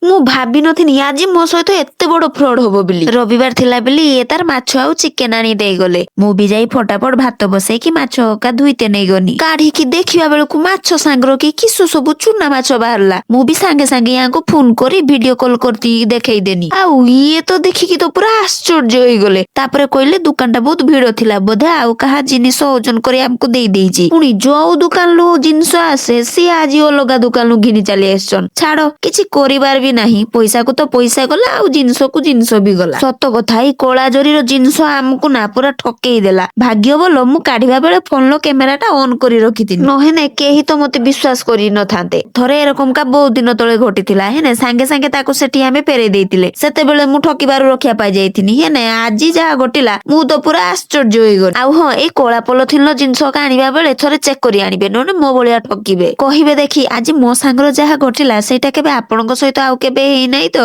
ମୁଁ ଭାବିନଥିନି ଆଜି ମୋ ସହିତ ଏତେ ବଡ ଫ୍ରଡ ହବ ବୋଲି। ରବିବାର ଥିଲା ବୋଲି ଇଏ ତାର ମାଛ ଆଉ ଚିକେନ ଆଣି ଦେଇଗଲେ। ମୁଁ ବି ଯାଇ ଫଟାଫଟ ଭାତ ବସେଇକି ମାଛ ହକା ଧୋଇତେ ନେଇଗନି। କାଢିକି ଦେଖିବା ବେଳକୁ ମାଛ ସାଙ୍ଗର କି କିସୁ ସବୁ ଚୁନା ମାଛ ବାହାରିଲା। ମୁଁ ବି ସାଙ୍ଗେ ସାଙ୍ଗେ ୟାଙ୍କୁ ଫୋନ କରି ଭିଡିଓ କଲ କରି ଦେଖେଇଦେନି। ଆଉ ଇଏ ତ ଦେଖିକି ତ ପୁରା ଆଶ୍ଚର୍ଯ୍ୟ ହେଇଗଲେ। ତାପରେ କହିଲେ ଦୋକାନଟା ବହୁତ ଭିଡ ଥିଲା, ବୋଧେ ଆଉ କାହା ଜିନିଷ ଓଜନ କରି ଆମକୁ ଦେଇ ଦେଇଛି। ପୁଣି ଯୋଉ ଦୋକାନରୁ ଜିନିଷ ଆସେ, ସିଏ ଆଜି ଅଲଗା ଦୋକାନରୁ ଘିନି ଚାଲି ଆସିଛନ୍। ଛାଡ, କିଛି କରିବାର ବି ନାହିଁ। ପଇସାକୁ ତ ପଇସା ଗଲା ଆଉ ଜିନିଷକୁ ଜିନିଷ ବି ଗଲା। ସତ କଥା, ଏଇ କଳା ଜରିର ଜିନିଷ ଆମକୁ ନା ପୁରା ଠକେଇ ଦେଲା। ଭାଗ୍ୟ ଭଲ, ମୁଁ କାଢିବା ବେଳେ ଫୋନର କ୍ୟାମେରାଟା ଅନ୍ କରି ରଖିଥିଲି, ନହେଲେ କେହି ତ ମତେ ବିଶ୍ୱାସ କରି ନଥାନ୍ତେ। ଥରେ ଏରକମକା ବହୁତ ଦିନ ତଳେ ଘଟିଥିଲା। ହେନେ ସାଙ୍ଗେ ସାଙ୍ଗେ ତାକୁ ସେଠି ଆମେ ଫେରେଇ ଦେଇଥିଲେ। ସେତେବେଳେ ମୁଁ ଠକିବାରୁ ରକ୍ଷା ପାଇ ଯାଇଥିଲି। ହେନେ ଆଜି ଯାହା ଘଟିଲା, ମୁଁ ତ ପୁରା ଆଶ୍ଚର୍ଯ୍ୟ ହେଇଗଲି। ଆଉ ହଁ, ଏଇ କଳା ପଲିଥିନର ଜିନିଷ ଆଣିବା ବେଳେ ଥରେ ଚେକ୍ କରି ଆଣିବେ, ନହେଲେ ମୋ ଭଳିଆ ଠକିବେ। କହିବେ ଦେଖି, ଆଜି ମୋ ସାଙ୍ଗର ଯାହା ଘଟିଲା, ସେଇଟା କେବେ ଆପଣଙ୍କ ସହିତ ଆଉ କେବେ ହେଇନାହିଁ ତ?